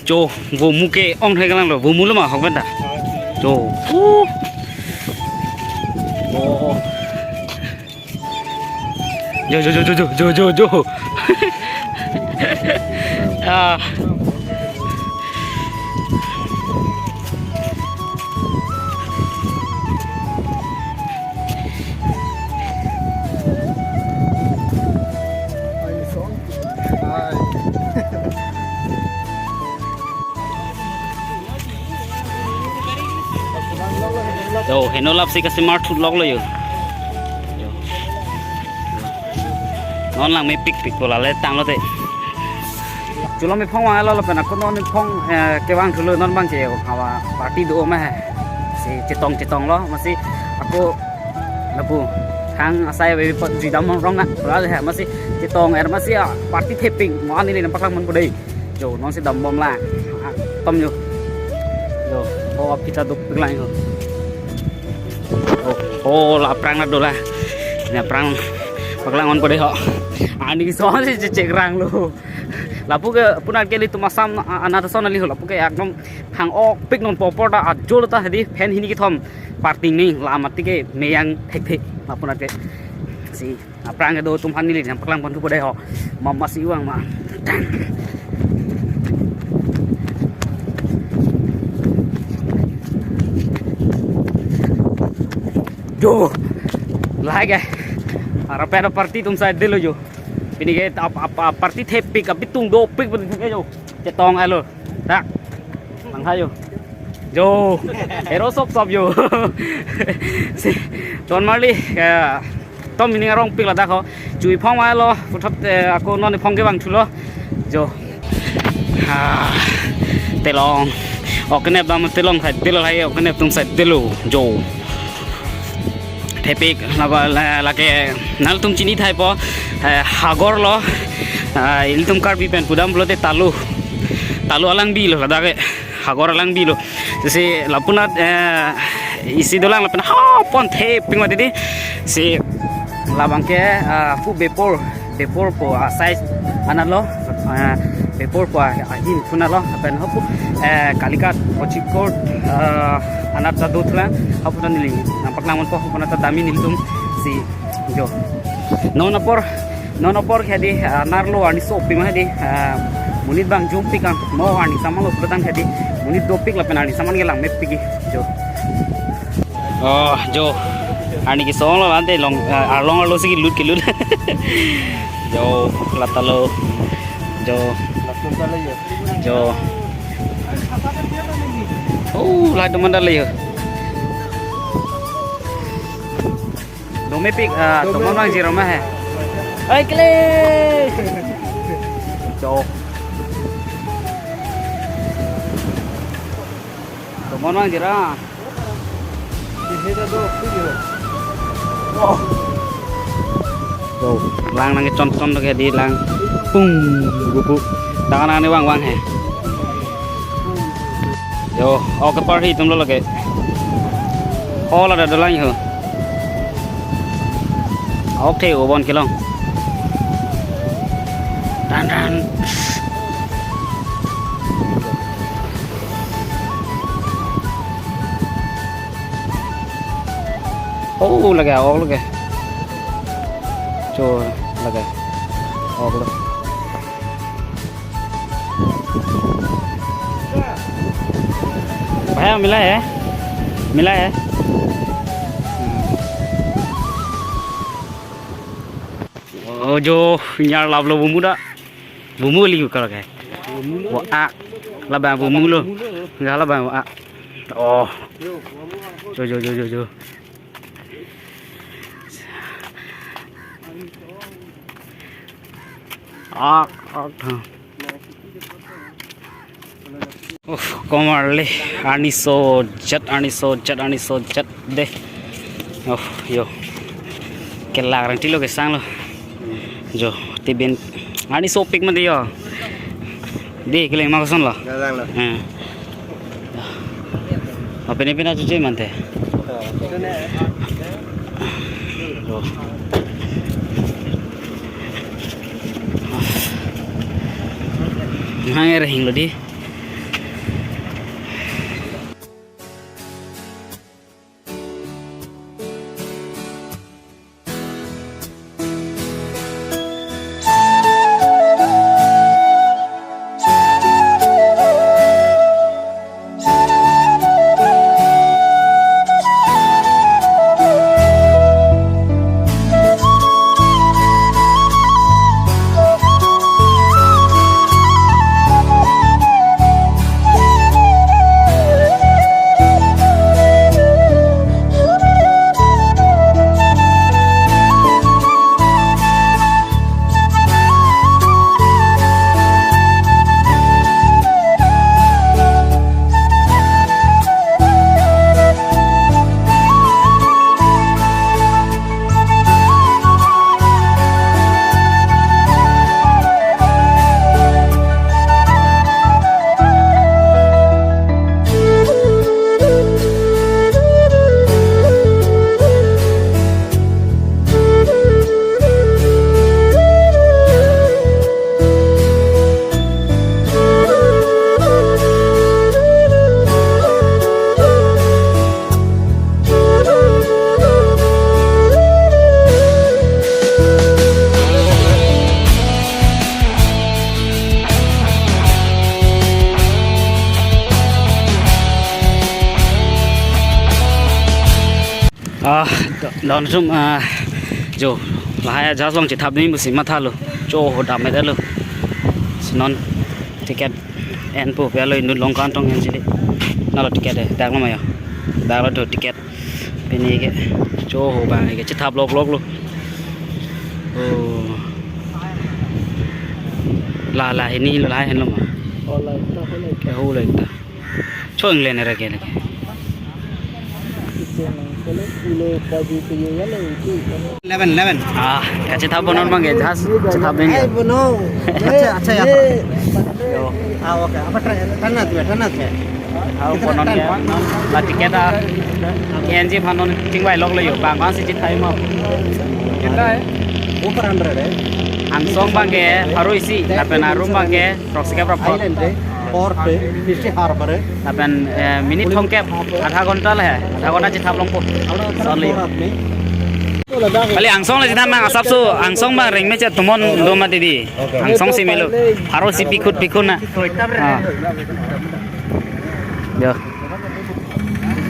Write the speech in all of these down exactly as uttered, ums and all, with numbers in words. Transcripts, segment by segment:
Jo, vomu ke-ong thek lang lo, vomu lo ma hok benda. Jo. Uh. Oh. Jo, jo, jo. Ah. Jo, heno lapsi kasimar thut lok lo jo. Jo. Non langmepikpik po, lale tanglo te. Chulo mephong vanglo lapen ako non mephong, eh, kevang thulo, non bang che hawa party do ma he. Si chetong chetong lo, masi ako lapu hang asai ave pa jui dam rong na, lale he, masi chetong er masi, ah, party thepik mo ani le nangpaklang ponpo dei. Jo, non si dam bom la. Ah, tom jo. Jo, oh, aphi ta dopik lang jo. Oh, oh, la aphrang na dola. Ne aphrang paklang ponpo dei ho. Ani keso si chechek rang lo. Lapu ke punar ke ilitum Assam, ah, anat ason kali ho. Lapu ke ekdom hang-okpik non, popor ta ajol ta hedi phen hini kethom party ni, la mati ke meyang thekthe. Lapu punar ke si aphrang kedo atum aphan neli nangpaklang ponthupo dei ho. Ma masi vang ma. Jo. Lahai ke. Arap ada party atum side delo jo. Pini ke ap, ap, ap, party thepik, abitung dopik pun ke jo. Chetong alo. Dak. Langha jo. Jo. Hero sop sop jo. Si. Ton marli. Ya. Tom pini arongpik ladak ho. Chui phong ma lo. Puthot, eh, ako non phone kevang thulo. Jo. Ah. Telong. Ok kenep dam telong side delo lahai. Ok kenep atum side delo. Jo. Thepik, laba, la, lake, nangtum chini thai po, eh, hagor lo, eh, ilitum Karbi pen pudam pulote talu, talu alangbi lo, ladak ke, hagor alangbi lo. Jesi lapunat, eh, isi dolang lapen ha pon thepik mati di, si labang ke, eh, pu bepor, bepor po asai anat lo, eh, bepor po ahin puna lo, lapen hapu, eh, Kalikat, Kochikot, eh, anat ta do thulang, hapu ta neli nangpaklang ponpo, hapu anat ta dam-i nelitum si jo. Non apor, non apor ke hedi, eh, nar lo arni sopik ma hedi, eh, monit bang jumpik ang, mo arni saman lo sudah tang hedi, monit dopik lapen arni saman ke langmepik jo. Oh, jo. Arni kesong lo lante long, eh, arlong arlo si kelut kelut. Jo, lata lo. Jo. Jo. Oh, la teman dah le jo. Domepik, ah, domepik. Teman bang jiro ma he. Ai kele. Jo. Teman bang jiro. Oh. Tuh, lang nangchon chon ke di lang. Pung, gupu. Tangan tangan ni wang wang he. Jo, ok kepar hi tum lo lake. Oh, la ada dolang ho. Ok the, obon kelong. Dan dan. Oh, lake, oh, lake. Jo, lake. Oh, lake. भैया, मिला है? मिला है? Oh, jo, nyar lap lo bumu da. Bumu li ko lake. Bo a. Labang bumu lo. Enggak labang bo a. Oh. Jo, jo, jo, jo, jo. Ak, ak, tha. Oh, komarli, arni sojat, arni sojat, arni sojat dei. Oh, jo. Kelak rang tilo kesang lo. Jo, tibin. Arni sopik mati jo. Dei, keleng ma koson lo. Galang lo. Eh. Apin apin aja cuci mante. Oh. Hang er hing lo dei. Don sum, ah, jo, lahai jahaz along chethap dun pusi mathalo. Cho ho dam-et-lo. Si non ticket enpo pu alo, inut along kantong hen chili. Nalo ticket de, dak lo ma yo. Dak lo do ticket. Pini ke cho ho abang ke chethap loklok lo. Oh. La la hini lo, la hen lo ma. Ke ho lo ekta. Cho inglene ra ke lake. Eleven, eleven. Ah, kachethap bonon abang ke, jahaz chethap dun. Acha, acha, ya. Yo. Ah, okay. Apa try, try na tu, try na tu. Ah, bonon ke. La ticket a. K N G aphan non chingvai loklo yo. Bang bang si chethap ma. Kita hai. Upar hundred hai. Angsong abang ke pharo isi, lapen arum abang ke throksi kep ra pho. Island hai, port hai, Fishi Harbour hai. Lapen, eh, minute thomkep, adha ghonta le hai, adha ghonta chethap longpo. Only. Kali angsong le chethap mang asap so, angsong abang reng me chet tumon do mati di. Angsong si melo. Pharo isi pikhut pikhut na. Ah. Yo.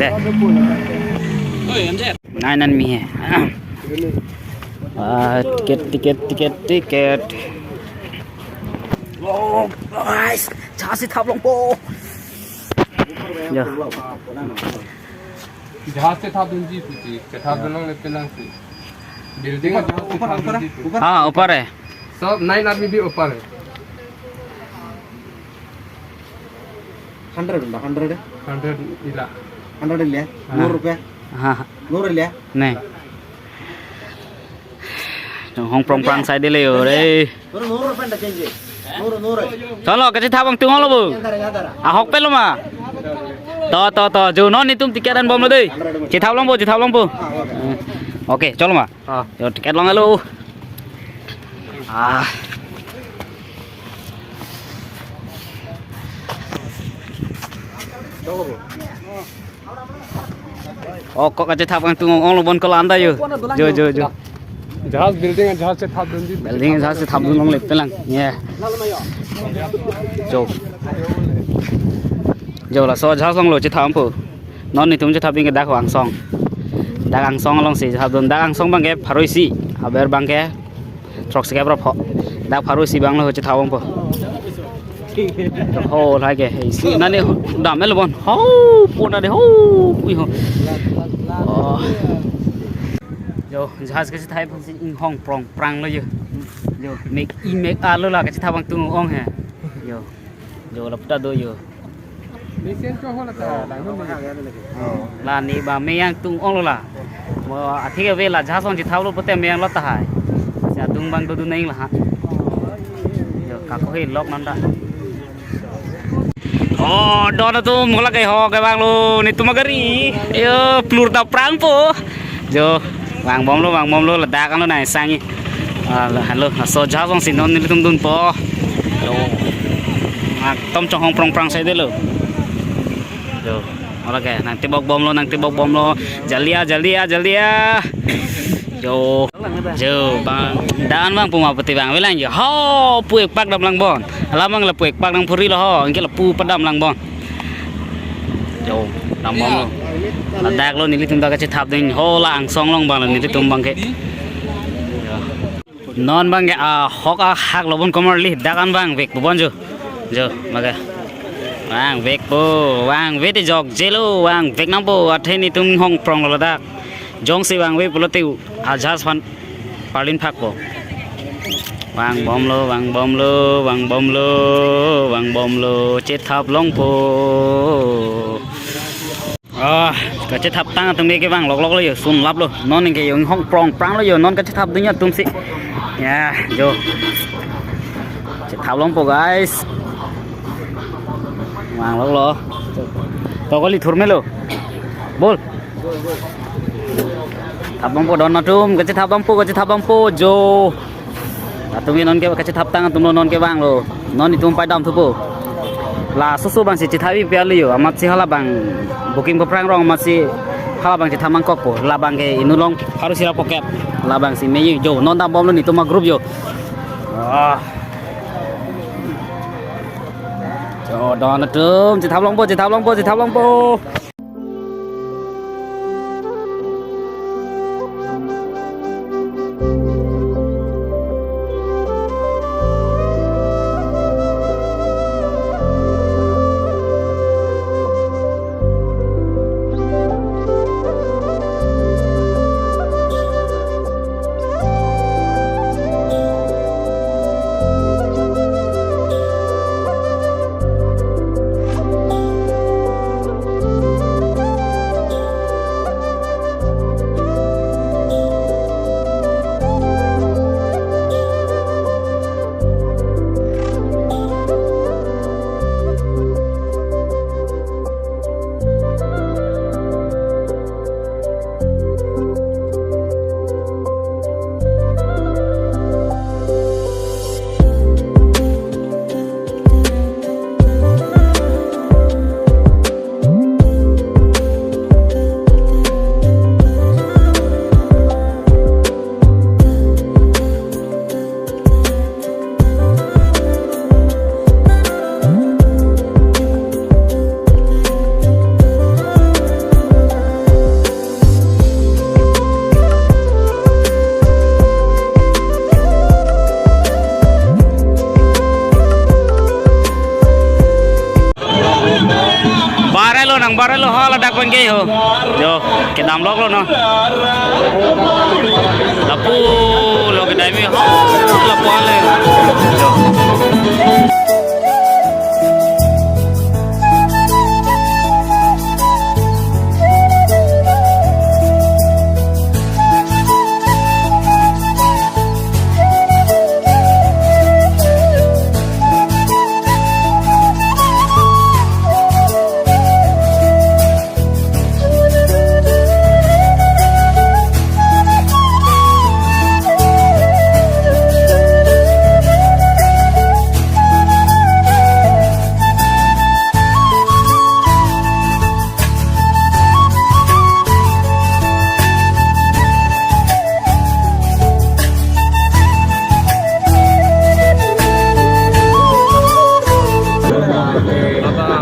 De. Nai nan mi hai. Ah, ticket, ticket, ticket, ticket. Oh, guys, jahaz chethap longpo. Yo. Jahaz chethap dunji pusi, chethap dunlongle pelang si. Building ऊपर, jahaz ऊपर, chethap ऊपर, dunji pusi. ऊपर। हाँ, ऊपर है। सब nine आदमी भी ऊपर है। Hundred ba, hundred? Hundred ila. Hundred ila? हाँ। Nur rupiah? हाँ, हाँ। Nur ila? नहीं। Chonghong prongprang sai dele yo re. Nur, nur rupiah ta change. Nur, nur. Cholo, kachethap angtung lo bo. Ahok pelo ma. To, to, to. Jo non netum ticket an bomlo dei. Chethap longpo, chethap longpo. Okay, cholo ma. Ah. Jo ticket longlo. Ah. Oh, kok kachethap angtung ong lo bon ko la-an ta yo. Jo, jo, jo. Jahaz building, jahaz chethap dunji. Building jahaz chethap dunlongle pelang. Yeah. Jo. Jo laso jahaz along lo chethap po. Non netum chethap ding ke dak angsong. Dak angsong along si chethap dun, dak angsong abang ke pharo isi, aber abang ke throksi kep ra pho. Dak pharo isi abang lo chethap longpo. Ho lake isi nani dam-et lo bon. Ho pu nani ho pui ho. Oh. Jo, jahaz kachethap si inghong prongprang lo yo. Jo, mek i mek a lo la kachethap angtung ong hai. Yo. Jo lapu ta do yo. Mesen cho ho la ta, la ho ni. Oh, la ni ba me angtung ong lo la. Mo athik ave la jahaz along chethap lo pute me ang lo tahai. Si adung abang dodun nang la ha. Yo, kako he lok nanda. Oh, don atum mo la ke ho ke vanglo netum agari. Yo, plur ta prangpo. Jo, vangbomlo, vangbomlo, ladak anlo nai sangi. Ah, la, halo, laso jahaz along si non nelitum dunpo. Jo. Ekdom chonghong prongprang sai delo. Jo, mo la ke, nangtebok bomlo, nangtebok bomlo. Jaldi a, jaldi a, jaldi a. Jo. Jo, bang, dan bang puma pati bang, velang jo. Ho, pu ekpak dam lang bon. Alam bang lapu ekpak nang phuri lo ho, anke lapu padam lang bon. Jo, dam bomlo. Ladak lo nelitum ta kachethap ding, ho la angsong along abang lo nelitum abang ke. Jo. Non abang ke ahok ahak lo bon komarli, dak an bang vek po bon jo. Jo, lake. Vang vek po, vang vek te jok jelo, vang vek nangpo, athe netum inghong prong lo ladak. Jongsi vangve pulote ajahaz aphan parlin phakpo. Vangbomlo, vangbomlo, vangbomlo, vangbomlo, chethap longpo. Ah, kachethap tang atum ke vang loklok lo yo, sun lap lo. Non ke yo inghong prongprang lo yo, non kachethap ding atum si. Ya, jo. Chethap longpo guys. Vang loklo. To kali thur melo. Bol. Thap longpo don atum, kachethap longpo, kachethap longpo, jo. Atum ke non ke kachethap tang atum lo non ke vanglo. Non netum pai dam thupo. Laso so abang si chethap pi alo yo. Amat si hala abang booking paphrang rong amat si hala abang chethap mangkokpo. La abang ke inut along pharo isi ra phokep. La abang si me jo. Non dam bomlo netum agroup jo. Ah. Jo, don atum, chethap longpo, chethap longpo, chethap longpo. Para lo ha ladak bang ke ho. Jo, kedam lok lo no. Lapu lo kedai mi ho, lapu ale. Jo.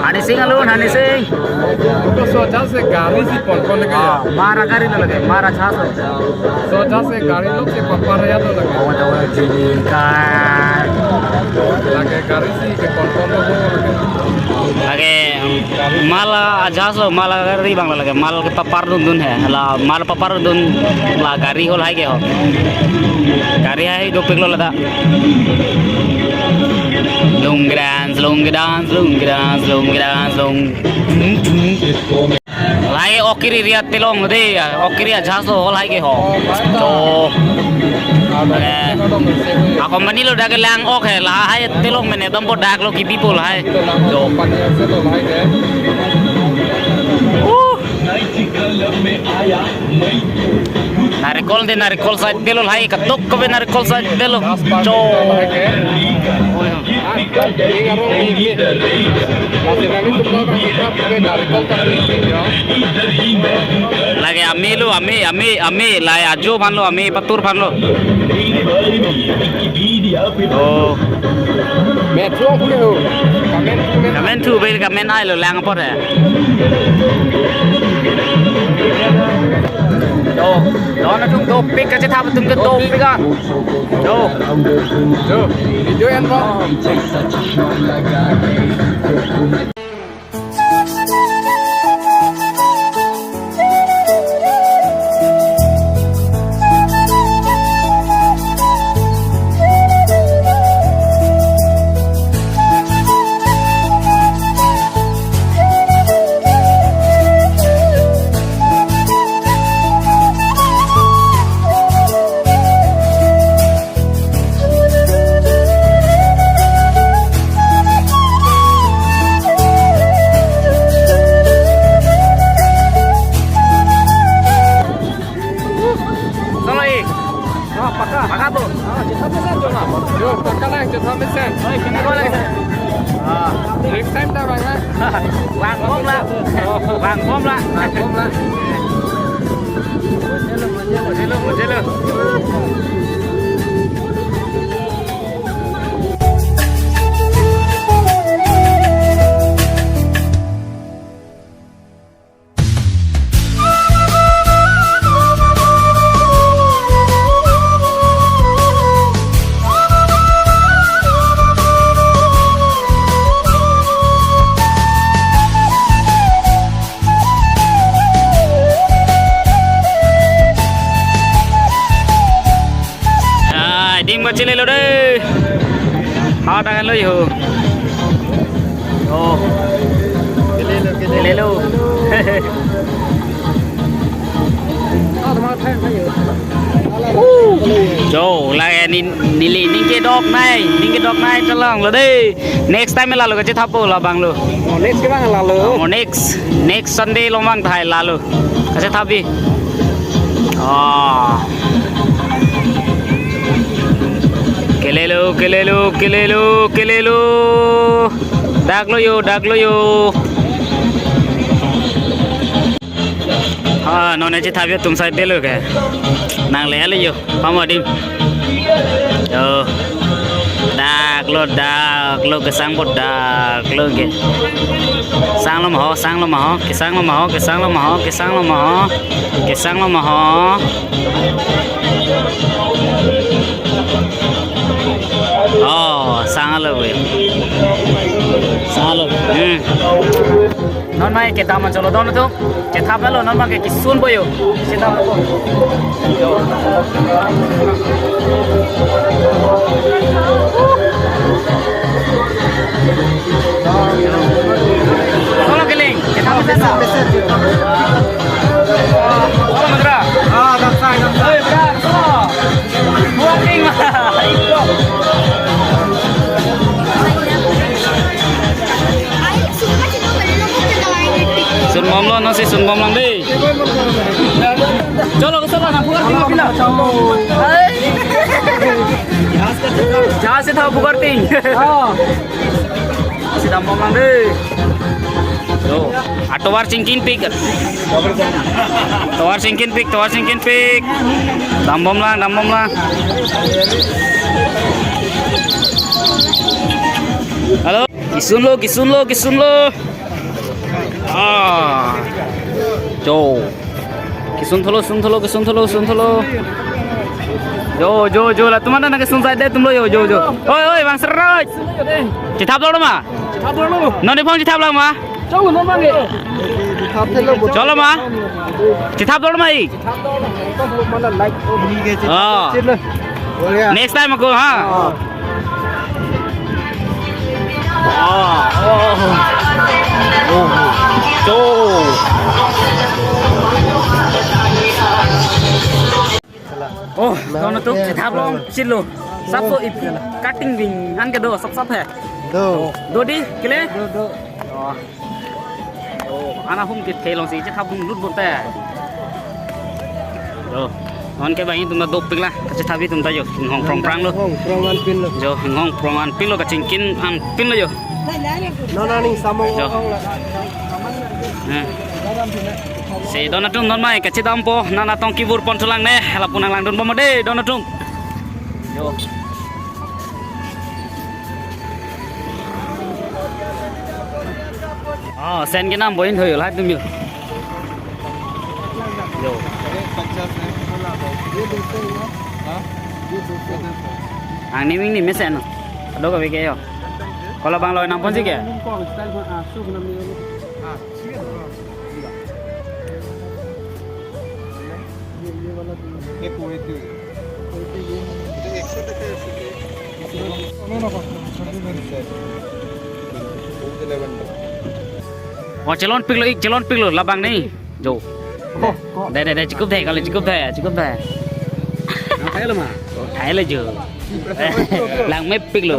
Honey Sing alun, Honey Sing. Ito so ajahak si gari si ponpon lagi ya. Ah, Mara gari lo lagi, Mara jahaj lo. So ajahak si gari lo si papar ya to lagi. Oh, to jika. Lagi gari si ke ponpon lo lagi. Lagi mal ajahaj lo, mal gari abang lo lagi, mal kepapar dundun he. La mal papar dun la gari ho lahai ke ho. Gari hai dopik lo ladak. Lunggedan, lunggedan, lunggedan, lunggedan, lung. Lahai ok kiri ria telong de ya, ok kiri ajahaj lo lahai ke ho. To. Eh, a company lo dak kelang ok he, lahai telong mene dam po dak lo kibi po lahai. To. Uh. Narikol de, narikol side de lo lahai, katok kave narikol side de lo. Cho. Lagi ame lo, ame, ame, ame, lahai ajo aphan lo, ame patur aphan lo. Oh. Metro pule ho. Kamen, kamen. Kamen thu bel kamen ai lo lang apor he. Do, do na tum dopik kachethap atum ke dopik a. Do. Do. Video en bro. Solo i. Ah, paka. Paka po. Ah, chethan mesen jo na. Jo, paka lang, chethan mesen. Oi, kena ko lang. Ah, next time ta bang ha. Bang bom la. Oh. Bang bom la. Bang bom la. Mujhe lo, mujhe lo. Ah, dim kachele lo de. Ha, tangan lo yo. Oh. Kele lo, kele lo. Jo, lagi ni, neli ning kedok nai, ning kedok nai chelong lo de. Next time lalo kachethap po labang lo. Oh, next ke bang lalo. Oh, next, next Sunday lo mang thai lalo. Kachethap bi. Oh. Kele lo, kele lo, kele lo, kele lo. Dak lo yo, dak lo yo. Ah, non ne chethap atum side de lo ke. Nang le le yo, pamo dim. Yo. Dak lo, dak lo, kesang po dak lo ke. Sang lo ma ho, sang lo ma ho, kesang lo ma ho, kesang lo ma ho, kesang lo ma ho. Kesang lo ma ho. Oh, sang lo we. Sang lo. Hmm. Non mai kedam anchot lo don atum. Chethap lo non abang ke kisun boyo. Chethap lo. Yo. Tolo keling. Chethap lo. Tolo mandra. Ah, dam sai, dam sai. Oi, bra, tolo. Buat ting. Sun bomlo, non si sun bomlang dei. Cholo, cholo, na pugar ting pila. Jahaz si tha pugar ting. Oh. Si dam bomlang dei. Yo, atovar chingkinpik. Tovar chingkinpik, tovar chingkinpik. Dam bomlang, dam bomlang. Halo, kisun lo, kisun lo, kisun lo. Ah. Jo. Kisun tholo, sun tholo, kisun tholo, sun tholo. Jo, jo, jo, latum an ta nangkisun sai dei atum lo, jo, jo, jo. Oi, oi, bang seroi. Chethap lo ma? Chethap lo. Non iphong chethap lang ma? Chong non ma nge. Chethap lo ma? Chethap lo ma i? Mana like. Oh. Next time ako ha. Oh. Ah, oh. Oh. So. Oh, don atum, chethap long silo. Sapso ip cutting ding an kedo, sap sap he. Do. Do dei, kele? Do, do. Oh. Oh, ana hum kethe long si chethap hum lut bonta. Jo. Non ke bang atum ta dopik la, kachethap atum ta jo. Hinghong prong prang lo. Hinghong prong anpin lo. Jo, hinghong prong anpin lo, kachingkin anpin lo jo. Non aning samong Jo. Ong la. Hmm. Si don atum non mai kachedampo, non atong kibur pon thulang ne, lapu nanglangdun bom dei don atum. Jo. Oh, sen kenam boin hoy, lahai atum jo. Jo. Angni mingni mesen no. Ado kave ke jo. Kola bang loi nangponsi ke? Oh, chelonpiklo, ik chelonpiklo, labang ni. Jo. Dei, dei, dei, chikup dei, kali chikup dei, chikup dei. Thailo ma? Oh, thailo jo. Langmepiklo.